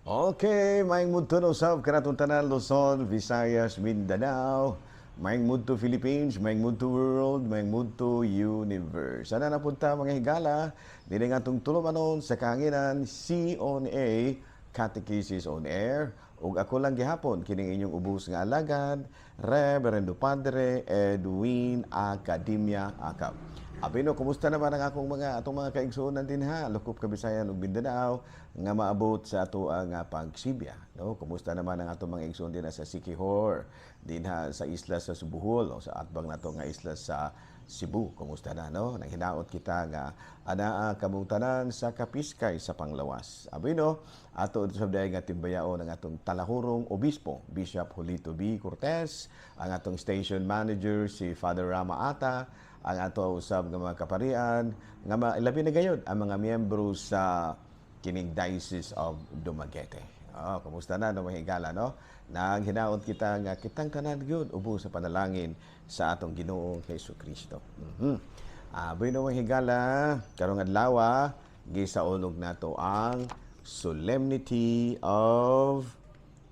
Okay, maayong mudto usab kanatong tanan, Luzon, Visayas, Mindanao, maayong mudto Philippines, maayong mudto world, maayong mudto universe. Sana napunta, mga higala, dili nga atong tulumanon sa kahanginan, C on A, Catechesis on Air, ug ako lang gihapon kining inyong ubos nga alagad, Reverendo Padre Edwin Academia Acab. Abino, kumusta naman ang akong mga atong mga kaigsuonan dinha, lakop Kabisayan ug Mindanao nga maabot sa ato ang pagsibya, no? Kumusta naman ang atong mga igsoon dinha sa Siquijor, dinha sa isla sa Bohol o sa atbang nato nga isla sa Cebu? Kumusta na, no? Nanghinaot kita nga anaa kamong tanan sa kapiskay sa panglawas. Abino, ato sa day nga timbayaon ang atong talahurong obispo, Bishop Julito B. Cortez, ang atong station manager si Father Rama Ata, ang ato usab nga mga kaparian nga labi na gayod ang mga miyembro sa kining Diocese of Dumaguete. Oh, kumusta na, no, mga higala, no? Naghinaot kita nga kitang tanan gyud ubos sa panalangin sa atong Ginoong Hesus Kristo. Bueno, mga higala, karong adlaw gisaulog nato ang Solemnity of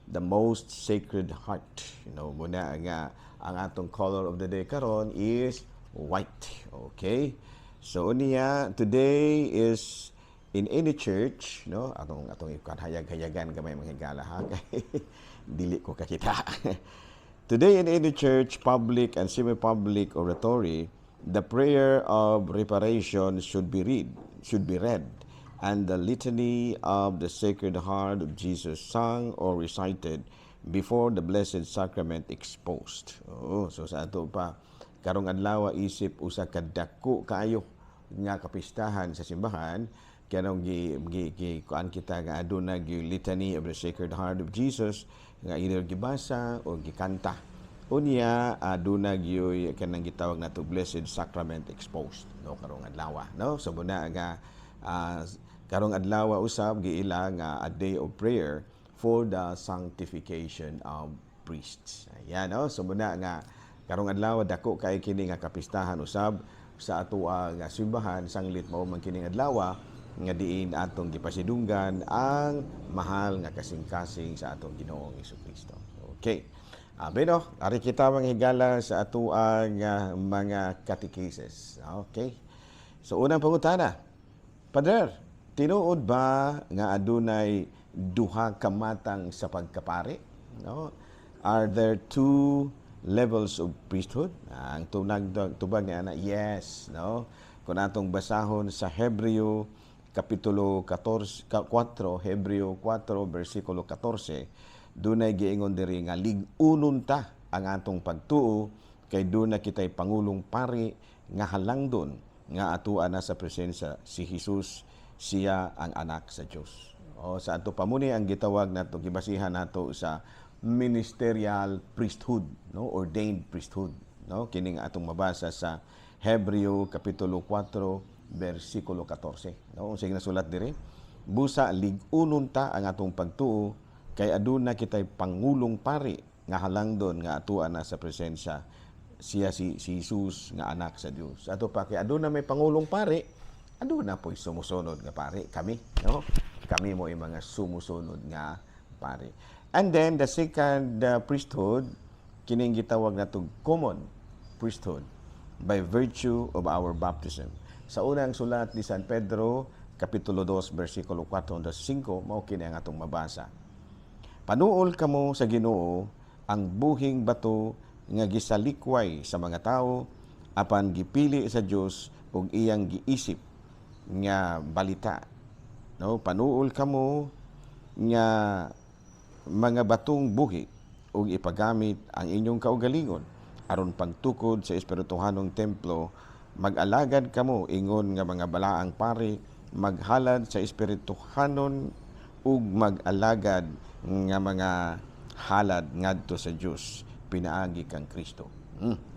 the Most Sacred Heart. Muna nga ang atong color of the day karon is white. Okay? So unya, today is in any church, no? Atong hayag-hayagan gamay, mga higala, ha, kay dili ko kakita. Today in any church, public and semi-public oratory, the prayer of reparation should be read, and the Litany of the Sacred Heart of Jesus sung or recited before the Blessed Sacrament exposed. Oh, so sa ato pa karong adlaw isip usa ka dako kaayo nga kapistahan sa simbahan, kanang gi kuan kita nga aduna gyud Litany of the Sacred Heart of Jesus nga either gibasa o gikanta. Unya aduna gyud kanang gitawag nato Blessed Sacrament exposed, no, karong adlaw, no? So muna nga karong adlaw usab giila nga a day of prayer for the sanctification of priests. Ayan, no? So muna nga karong adlaw dako kay kini nga kapistahan usab sa atoa nga simbahan, sanglit mao man kining adlaw nga diin atong gipasidunggan ang mahal nga kasing-kasing sa atong Ginoong Kristo. Okay. Beno, ari kita, mga higala, sa atoang mga catechesis. Okay. So unang pangutana. Padre, tinuod ba nga adunay duha ka matang sa pagkapari? No? Are there two levels of priesthood? Ang tunag tubag niya na yes, no? Kung atong basahon sa Hebreo kapitulo 14 4, Hebreo 4 bersikulo 14, dunay giingon diri nga lig-unon ta ang atong pagtuo kay duna kitay pangulong pari nga halangdon nga atua na sa presensya, si Jesus, siya ang anak sa Dios. O sa ato pa muni ang gitawag nato, gibasihan nato sa ministerial priesthood, no, ordained priesthood, no? Kining atong mabasa sa Hebreo kapitulo 4 bersikulo 14, no? Unsay nasulat diri? Busa lig-unon ta ang atong pagtuo kay aduna kitay pangulong pari nga halangdon nga atua na sa presensya, siya si Jesus nga anak sa Dios. Ato pa kay aduna may pangulong pari, aduna po'y sumusunod nga pari, kami, no? Kami mo mga sumusunod nga pari. And then the second priesthood, kining gitawag nato common priesthood by virtue of our baptism. Sa unang sulat ni San Pedro, kapitulo 2, versikulo 4 hanggang 5, mao kini ang atong mabasa. Panuol kamo sa Ginoo, ang buhing bato nga gisalikway sa mga tawo apan gipili sa Dios ug iyang giisip nga balita. No, panuol kamo nga mga batong buhi ug ipagamit ang inyong kaugalingon aron pagtukod sa espirituhanong templo. Mag-alagad kamo ingon nga mga balaang pari, maghalad sa espirituhanon ug mag-alagad nga mga halad ngadto sa Dios pinaagi kang Kristo.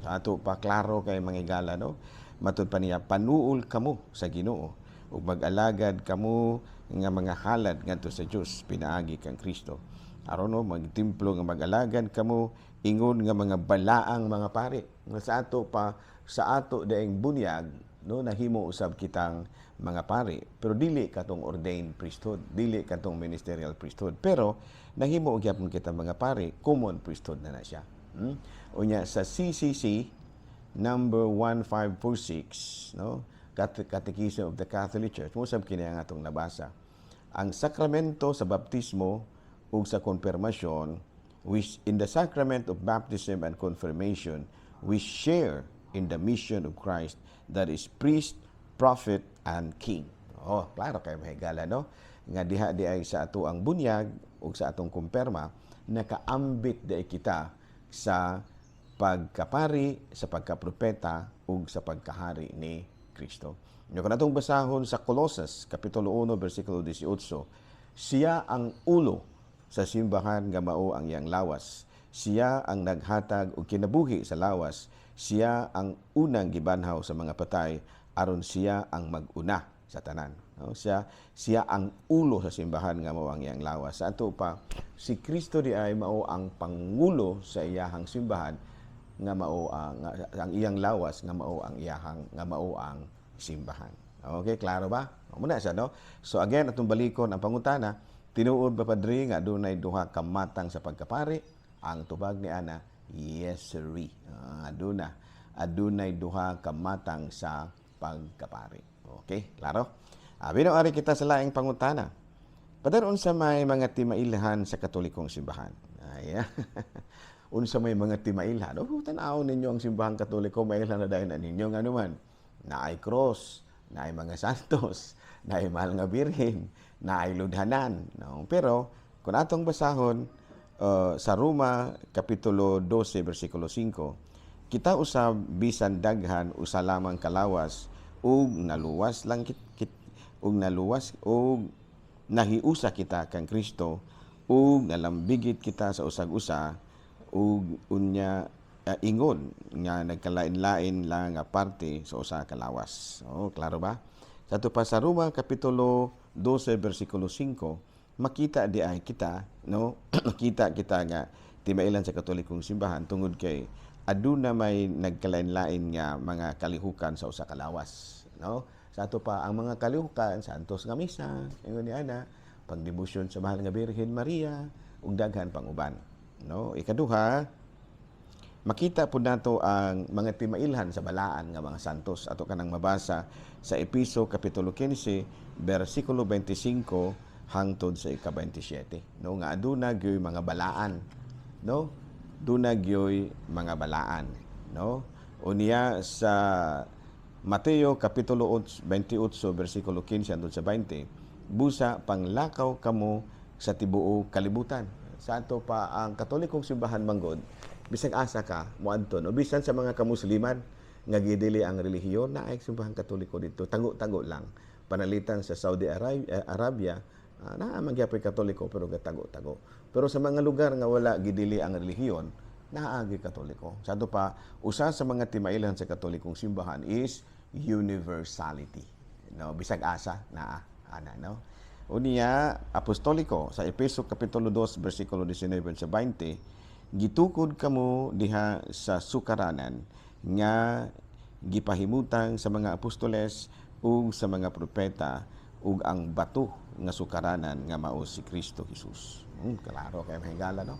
Ato pa klaro kay mga higala, no? Matud pa niya, panuol kamo sa Ginoo ug mag-alagad kamo nga mga halad ngadto sa Dios pinaagi kang Kristo. Aron, no, magtimplo nga mag-alagad kamo ingon nga mga balaang mga pari. Nga sa ato pa, sa ato daing bunyag, no? Nahimo usab kitang mga pari, pero dili katong ordained priesthood, dili katong ministerial priesthood, pero nahimo gyapon kita mga pari, common priesthood na na siya. Unya sa CCC number 1546, no, Catechism of the Catholic Church, mosab kini ang atong nabasa, ang sakramento sa baptismo ug sa konfirmasyon, which in the sacrament of baptism and confirmation we share in the mission of Christ, that is priest, prophet, and king. Oh, klaro kay, mga higala, no? Nga diha di ay sa ato ang bunyag ug sa atong kumpirma, nakaambit di ay kita sa pagkapari, sa pagkapropeta ug sa pagkahari ni Kristo. Nya kung atong basahon sa Colosas kapitulo 1 bersikulo 18, siya ang ulo sa simbahan nga mao ang iyang lawas. Siya ang naghatag og kinabuhi sa lawas. Siya ang unang gibanhaw sa mga patay aron siya ang mag-una sa tanan. No? Siya siya ang ulo sa simbahan nga mao ang iyang lawas. Sa ato pa, si Kristo di ay mao ang pangulo sa iyahang simbahan nga mao ang iyang lawas, nga mao ang iyahang nga mao ang simbahan. Okay, klaro ba? Muna siya, no? So again, atong balikon ang pangutana, tinuod ba, Padre, nga adunay duha ka matang sa pagkapari? Ang tubag ni ana, yes sirree. Aduna. Adunay duha ka matang sa pagkapari. Okay, klaro? Abi ari kita sa laing pangutana. Padre, unsa may mga timailhan sa Katolikong simbahan? Ay, unsa may mga timailhan? O, tan-awon ninyo ang simbahang Katoliko, mailhan na dayon na ninyo. Nga naman, naay cross, naay mga santos, naay mahal nga Birhen, naay ludhanan. No? Pero, kung atong basahon sa Roma, Kapitulo 12, versikulo 5, kita usab bisan daghan usa lamang kalawas ug naluwas lang kit, kit ug naluwas ug nahiusa kita kang Kristo ug nalambigit kita sa usag-usa ug unya ingon nga nagkalain-lain lang nga parte sa usa ka lawas. Oh, klaro ba? Sa ato pa sa Roma kapitulo 12 bersikulo 5, makita di ay kita, no? Makita kita nga timailan sa Katolikong simbahan tungod kay aduna may nagkalain-lain nga mga kalihukan sa usa ka lawas, no? Sa ato pa ang mga kalihukan, santos nga misa, ingon ni ana, pagdebosyon sa mahal nga Birhen Maria ug daghan pang uban, no? Ikaduha, makita po nato ang mga timailhan sa balaan nga mga santos. Ato kanang mabasa sa Episo kapitulo 15 bersikulo 25 hangtod sa ika-27, no, nga aduna gyoy mga balaan, no? Duna gyoy mga balaan, no? Unya sa Mateo kapitulo 8, 28 bersikulo 15 hangtod sa 20, busa panglakaw kamo sa tibuok kalibutan. Sa ato pa ang Katolikong simbahan manggod, bisag asa ka moadto, no, bisan sa mga kamusliman nga gidili ang relihiyon, naay simbahan Katoliko dito, tago-tago lang. Panalitan sa Saudi Arabia, naa man gyapoy Katoliko pero gatago-tago. Pero sa mga lugar nga wala gidili ang relihiyon, naa gyud Katoliko. Sa ato pa, usa sa mga timailan sa Katolikong simbahan is universality, no? Bisag asa naa ana, no? Unya apostoliko sa Efeso kapitulo 2 bersikulo 19 sa 20, gitukod kamo diha sa sukaranan nga gipahimutang sa mga apostoles ug sa mga propeta ug ang bato nga sukaranan nga mao si Kristo Jesus. Klaro kay, mga higala, no?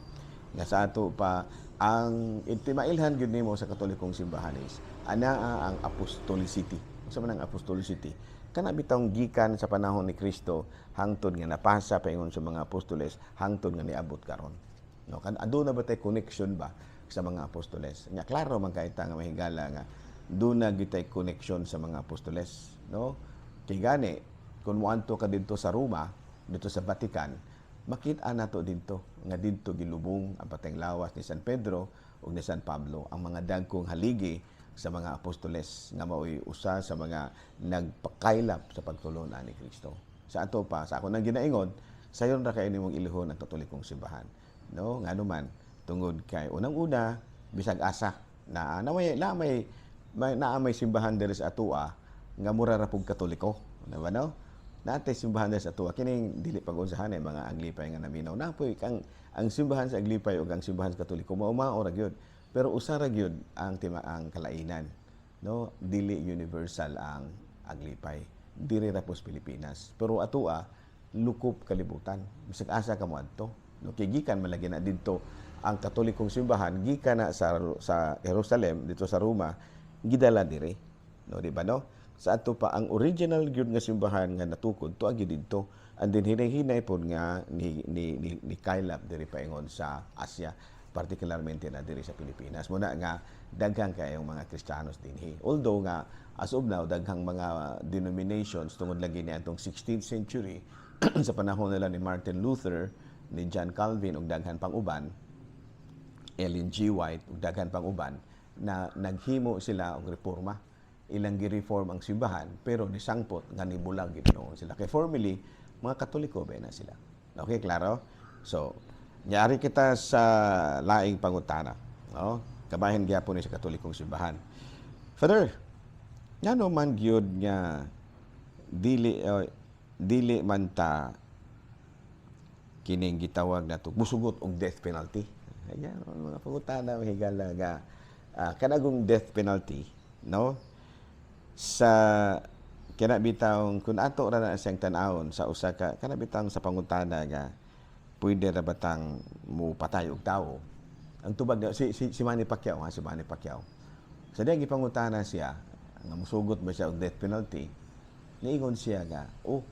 Nga sa ato pa ang timailhan gyud nimo sa Katolikong simbahan is anaa ang apostolicity. Unsa man ang apostolicity? Kana bitawng gikan sa panahon ni Kristo hangtod nga napasa paingon sa mga apostoles hangtod nga niabot karon. No, kan aduna ba tay connection ba sa mga apostoles? Nya klaro man kay ta nga mahigala nga duna gyud tay connection sa mga apostoles, no? Kay gani kung moadto ka didto sa Roma, didto sa Vatican, makita nato didto nga didto gilubong ang pateng lawas ni San Pedro ug ni San Pablo, ang mga dagkong haligi sa mga apostoles nga maoy usa sa mga nagpakaylap sa pagtulon-an ni Kristo. Sa ato pa, sa ako nang ginaingon, sayon ra kay nimong ilihon ang Katolikong simbahan. No, ngano man, tungod kay unang-una bisag asa na may naa may simbahan diri sa atoa nga mura ra pug Katoliko, di ba, no? Naa tay simbahan diri sa atoa kining dili pag-unsahan eh, mga Aglipay nga naminaw napoy kang ang simbahan sa Aglipay ug ang simbahan sa Katoliko mao mao ra gyud, pero usa ra gyud ang tima ang kalainan. No, dili universal ang lipay. Diri ra pos Pilipinas. Pero atoa lukop kalibutan. Bisag asa ka moadto. No, kay gikan man lagi na didto ang Katolikong simbahan, gikan na sa Jerusalem dito sa Roma, gidala diri. No, di ba, no? Sa ato pa ang original gyud nga simbahan nga natukod tuag gyud didto. And then hinay-hinay pod nga ni kaylap diri paingon sa Asia, particularmente na diri sa Pilipinas. Muna nga daghang kayong mga Kristiyanos dinhi. Although nga as of now daghang mga denominations tungod lagi ni atong 16th century sa panahon nila ni Martin Luther, ni John Calvin ug daghan pang uban, Ellen G. White ug daghan pang uban, na naghimo sila og reforma. Ilang gi-reform ang simbahan, pero nisangpot nga nibulag gid noon sila. Kay formally mga Katoliko ba na sila. Okay, klaro? So, nyari kita sa laing pangutana, no? Kabahin gyapon ni sa Katolikong simbahan. Father, ngano man gyud nga dili man ta kining gitawag nato musugot og death penalty? Ayan, mga pangutana, mga higala, nga kanagong death penalty, no? Sa kana bitawng kung ato ra na siyang tan-awon sa usa ka kana bitawng sa pangutana nga pwede ra batang mo patay og tawo. Ang tubag si Manny Pacquiao, ha, si Manny Pacquiao. Sa diyang gipangutana siya nga musugot ba siya og death penalty, niingon siya nga, "Oh,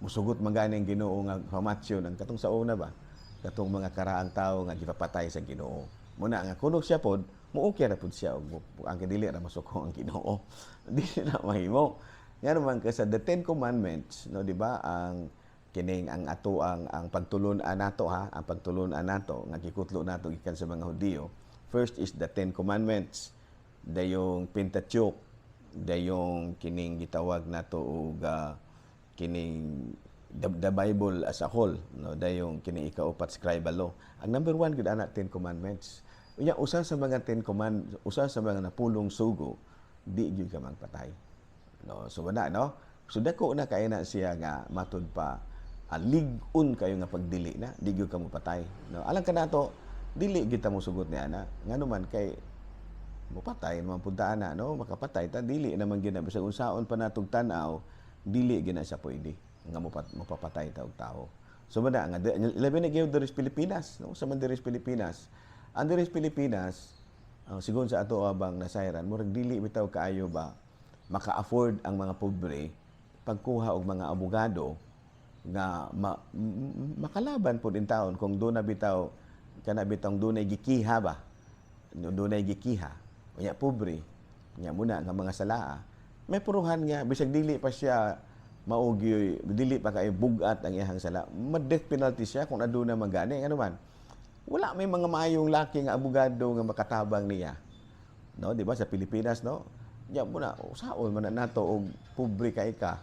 musugot man gani ang Ginoo nga pamatyon ang katong sa una ba, katong mga karaang tawo nga gipapatay sa Ginoo." Muna nga kuno siya pod mo-okay ra pod siya og ang dili ra masuko ang Ginoo. Dili na mahimo. Nga naman kay sa the Ten Commandments, no, di ba, ang kining ang ato ang pagtulun-an nato, ha, ang pagtulun-an nato nga gikutlo nato gikan sa mga Hudiyo. First is the Ten Commandments, dayong Pentateuch, dayong kining gitawag nato og kining the Bible as a whole, no, dayong kining ikaupat, scribal law. Ang number one gud ana, Ten Commandments. Unya usa sa mga Ten Command, usa sa mga napulong sugo, di gyud ka magpatay, no? So wala, no? So dako na kay na siya nga matud pa lig-on kayo nga pagdili na di gyud ka mopatay, no? Alang kanato, dili gyud ta mosugot ni ana. Ngano man kay mopatay naman pud ta ana, no? Makapatay ta, dili naman gyud na bisag unsaon pa natog tan-aw, dili gyud na siya pwede nga mopapatay ta og tawo. So muna nga labi na gyud diri sa Pilipinas, no? Sa man diri sa Pilipinas, ang diri sa Pilipinas, ang sigon sa ato abang nasayran, murag dili bitaw kaayo ba maka-afford ang mga pobre pagkuha og mga abogado nga makalaban pod in taon kung doon na bitaw kana bitawng dunay gikiha ba, dunay gikiha, unya pobre nya muna nga mga salaa, may puruhan nga bisag dili pa siya mao gyoy, dili pa kay bugat ang iyang sala, ma-death penalty siya kung aduna man gani. Ano man, wala may mga maayong laki nga abogado nga makatabang niya, no? Di ba sa Pilipinas, no? Nya muna usaon man na nato og pobre kay ka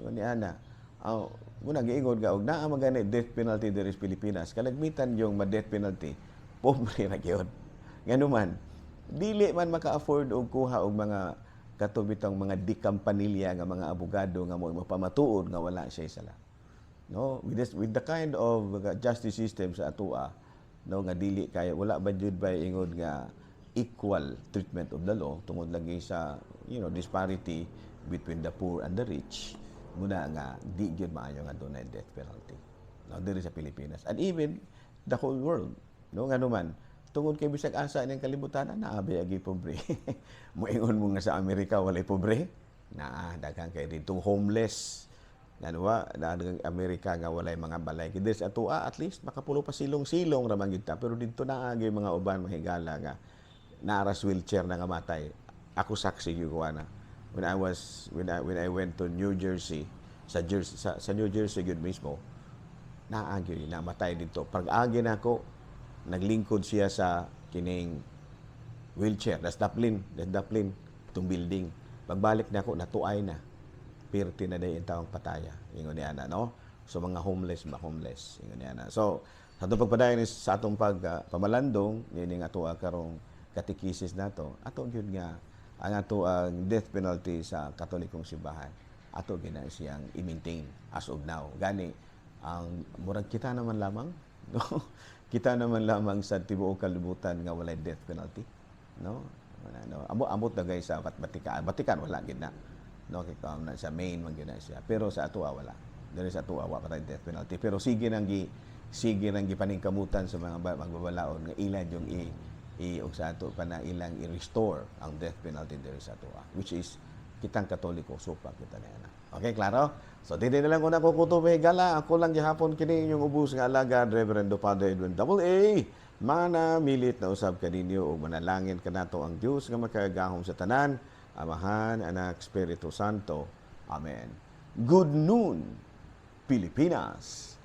ni ana. Aw, muna giingon ka og naa man gani death penalty diri sa Pilipinas, kalagmitan yung ma-death penalty pobre ra gyud. Ngano man dili man maka-afford og kuha og mga katubitang mga di kampanilya nga mga abogado nga mo mapamatuod nga wala siya sala, no? With the kind of justice system sa atoa, no, nga dili kay wala ba jud ba ingon nga equal treatment of the law tungod lagi sa disparity between the poor and the rich, muna nga di gyud maayo nga dunay death penalty, no, diri sa Pilipinas and even the whole world, no? Ngano man tungod kay bisag asa ning kalibutan naa ba agi pobre. Moingon mo nga sa Amerika walay pobre, naa, daghan kay dito homeless. Ngano ba na Amerika nga walay mga balay? Kay diri sa atoa at least makapulo pa silong-silong ra man gyud ta, pero didto naa gyud mga uban, mahigala, nga naaras wheelchair na nga matay. Ako saksi gyud ko ana when I went to New Jersey, sa Jersey, sa New Jersey gyud mismo, naa gyud namatay didto. Pag agi nako, naglingkod siya sa kining wheelchair, das daplin itong building. Pagbalik nako, natuay na, pirti na day taong pataya, ingon ni ana, no? So mga homeless ba, homeless, ingon ni ana. So sa atong pagpadayon sa atong pag pamalandong nining ato karong katekisis nato, ato gyud nga ang ato ang death penalty sa Katolikong simbahan, ato gina siyang i-maintain as of now. Gani ang murag kita naman lamang, no, kita naman lamang sa tibuok kalibutan nga walay death penalty, no? Ano, amot na guys sa Vatican. Vatican wala gid na. No, kay na sa main man gyud na siya. Pero sa atoa wala. Diri sa atoa wa pa death penalty. Pero sige nang gipaningkamutan sa mga magbabalaod nga ilan yung i i og sa ato pa na ilang i-restore ang death penalty diri sa atoa, which is kitang Katoliko, supak kita na yan. Okay, klaro? So, dili na lang ko na kukuto, gala. Ako lang gihapon kini inyong ubos nga alagad, Reverendo Father Edwin Double A. Mana milit na usab kaninyo ug manalangin kanato ang Dios nga makagagahom sa tanan, Amahan, Anak, Espiritu Santo. Amen. Good noon, Pilipinas.